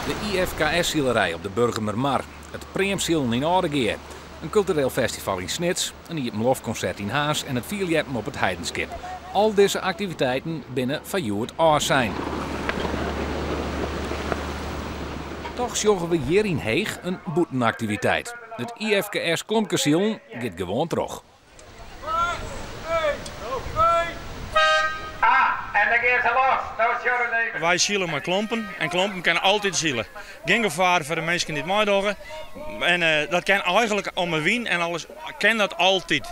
De IFKS-silerij op de Burgumermar, it preamsilen yn Aldegea, in kultureel festival yn Snits, in iepenloftkonsert yn Harns en it fierljeppen op It Heidenskip. Al dizze aktiviteiten binne foar hjoed ôfsein. Toch sjogge we hjir yn Heech in bûtenaktiviteit. It IFKS Klompkesilen giet gewoan troch. Wy sile mei klompen en klompen kinne altyd sile. Gjin gefaar foar de minsken dy't meidogge. En dat kin eigenlik om 'e wyn en alles kin dat altyd.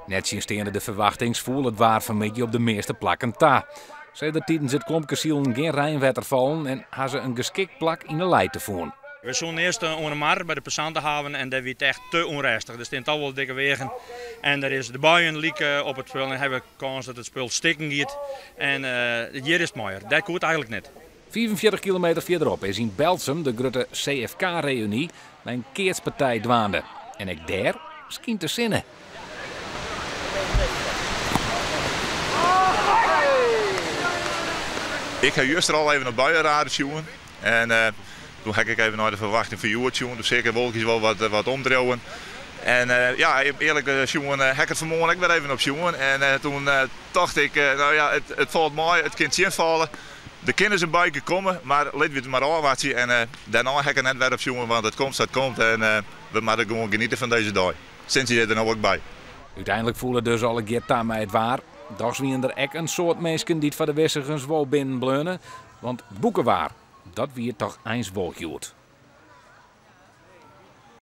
Nettsjinsteande de ferwachtings foel it waar fanmiddei op de measte plakken ta. Sedert tidens it klompkesilen gjin reinwetter fallen en ha se in geskikt plak yn 'e lijte fûn. We soenen earst oan de mar by de passantehaven en dêr wie it echt te ûnrêstich. Der stean toch wol dikke weagen en der is de buien like op it spul en hawwe we kâns dat it spul stikken giet. En hjir is it moaier. Dêr koe it eigenlik net. 45 kilometer fierderop is yn Berltsum de grutte CFK-reüny mei in keatspartij dwaande. En ek dêr skynt de sinne. Ik ha juster al even op buienradar sjoen en doe ha ik even nei de ferwachting foar hjoed sjoen. Doe seach ik de wolkjes wol wat omdriuwen. En ja, earlik sjoen ha ik it fanmoarn ek wer even op sjoen. En toen tocht ik, no ja, it falt mei, it kin tsjinfalle. Der kin ris in buike komme, mar litte we it mar ôfwachtsje. En dêrnei ha ik der net wer op sjoen, want it komt sa't it komt en we moatte gewoan geniete fan dizze dei. Sintsje is der no ek by. Uteinlik foel it dus allegear ta mei it waar. Dochs wiene der ek in soad minsken dy't foar de wissigens wol binnen bleaune, want boekewaar, dat wie toch eins wol hjoed.